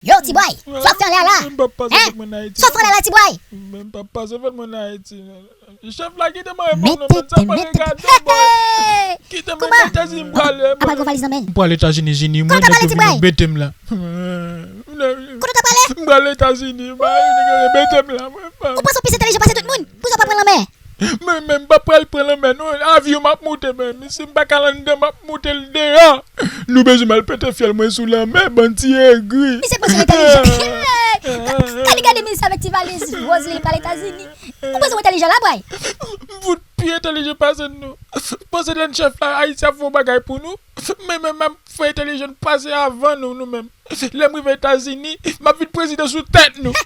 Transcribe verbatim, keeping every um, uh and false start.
Yo, ti bòy, sa w ap fè anlè a la? Hein? Sa w ap fè anlè a la, ti bòy? Mwen p ap pase fèt mwen nan Ayiti. Chèf la, kite mwen reponn non, men sa pa gen gade, bòy. Kite mwen, Etazini m prale. Apa l gon valiz nan men l? M pral Etazini, Zini. Mwen nèg yo bete m la. Kote w ta prale? M pral Etazini, ba, nèg yo bete m la, mwen pa. Ou panse w plis entèlijan pase tout moun? Poukisa w pa pran lanmè? Men, men, m pa pral pran lanmè, non. Avyon m ap moute, men. Si m pa ka al anndan, m ap moute l deyò. Nou bezwen m al pete fyèl mwen sou lanmè, bann ti egri. Misye panse l entèlijan. Gade, gade misye avèk ti valiz Roseline pral Etazini. Ou panse w entèlijan la, bòy? M fout pi entèlijan pase nou. Panse lè n chèf la, Ayiti ap fè yon bagay pou nou. Men, men, men, m fè entèlijan pase avan nou, nou menm. Lè m rive Etazini, m ap vin prezidan sou tèt nou.